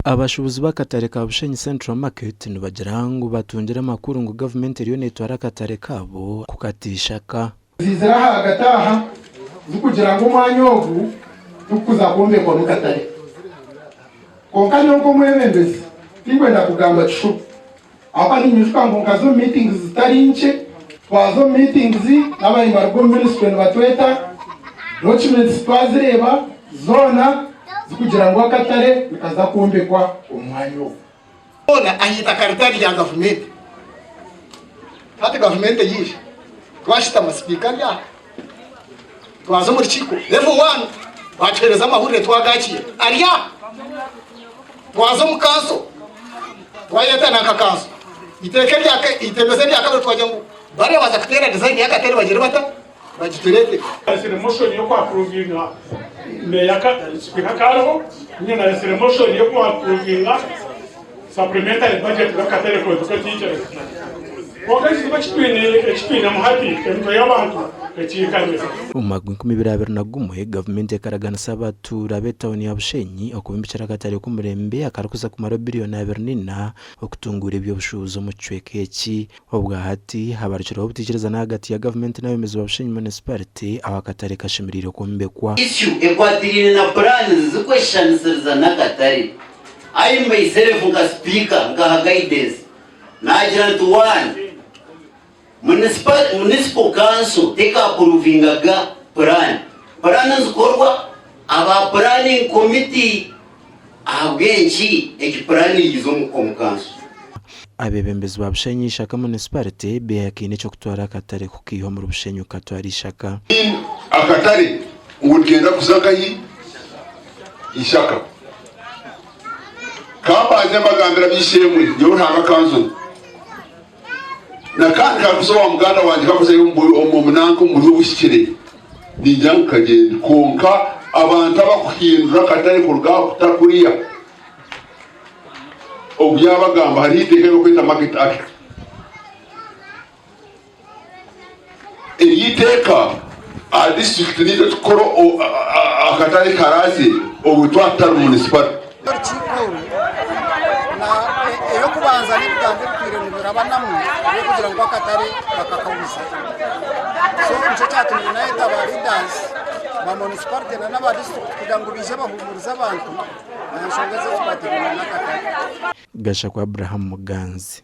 Abashuubuzi b'akatare ka Bushenyi Central Market nibagira ngu batungire amakuru ngu gavumenti eriyo netwara akatare kaabo kukata ishaka. Ziizire ahagati aha zikugira ngu omwanya ogu tigukuza kwombekwamu katare. Kwonka nyowe nk'omwebembezi tinkwenda kugamba kishuba ahakuba ninyijuka ngu nkaza omu meetings zitari nkye, twaza omu meetings n'ababaire nibaruga omu ministry nibatweta, documents twazireeba zoona zikugira ngu akatare nikaza kwombekwa omu mwanya ogu. Hoona aha itaka ritari rya gavumenti. Hati gavumenti eyaija, twashutama sipiika ari aha, twaza omu rukiiko level one batuheereza amahurire twagakiira ari aha. Twaza omu kanso twayetana nka kanso iteeka erya itembezo erya kabiri twagira ngu bariya baza kuteera design y'akatare bagire bata? Bagitureetere. Naresire motion y'oku approvinga meeya sipiika kariho, ninye naresire motion y'oku approvinga supplementary budget y'akatare kaitu k'ekiikirizo. Kwonka ekizibu eki twine eki twinemu hati emitwe y'abantu ekiikamire. Omu mwaka gwa 2021, gavumenti ekaraganisa abatuura b'etauni ya Bushenyi okubimbikira akatare k'omurembe akarikuza kumara biriyoni 24 okutunguura eby'obushuubuzi omu kicweka eki. Obwa hati habarukireho obutaikirizana ahagati ya gavumenti n'abeebembezi ba Bushenyi Munisiparite ahu akatare kashemereire kwombekwa. Issue ekwatiraine na plans zikweshushanisiriza n'akatare. I myself nka sipiika nkaha guidance nagira nti one, municipal municipal council teka approvingaga plan. Plan nizikorwa aba planning committee. Ahabw'enki egi puraani yiiza omu kanso? Abeebembezi ba Bushenyi Ishaka Munisiparite beehakaine eky'okutwara akatare kukaiha omuri Bushenyi kukatwara Ishaka. Akatare ngu nikenda kuza nkahi? Ishaka. Kambanze mbagambire ab'eishe-emwe, nyowe Ruhanga akanzuna. Nakandi kakuza owa muganda wangye kakuzayo omu nanka omu buryo obuhikire, ningira ngu kagyende. Kwonka abantu abakuhindura akatare kuruga aha kuta kuriya, ogu yaabagamba hariho eiteeka eri barikweta Market Act. Eryo iteeka aha disiturikiti niitwe tukukora akatare karaze obwe twaba tutari munisipalite. Orukiiko oru na ey'okubanza n'ebigambo ebitwire nibirabanamu eby'okugira ngu akatare bakakaguza. So nikyo kyatumire nayeta ba leaders ba municipality na n'aba district kugira ngu baije bahuumurize abantu aha nshonga ezi ezikwatiraine n'akatare. Gashakwa Abraham Muganzi.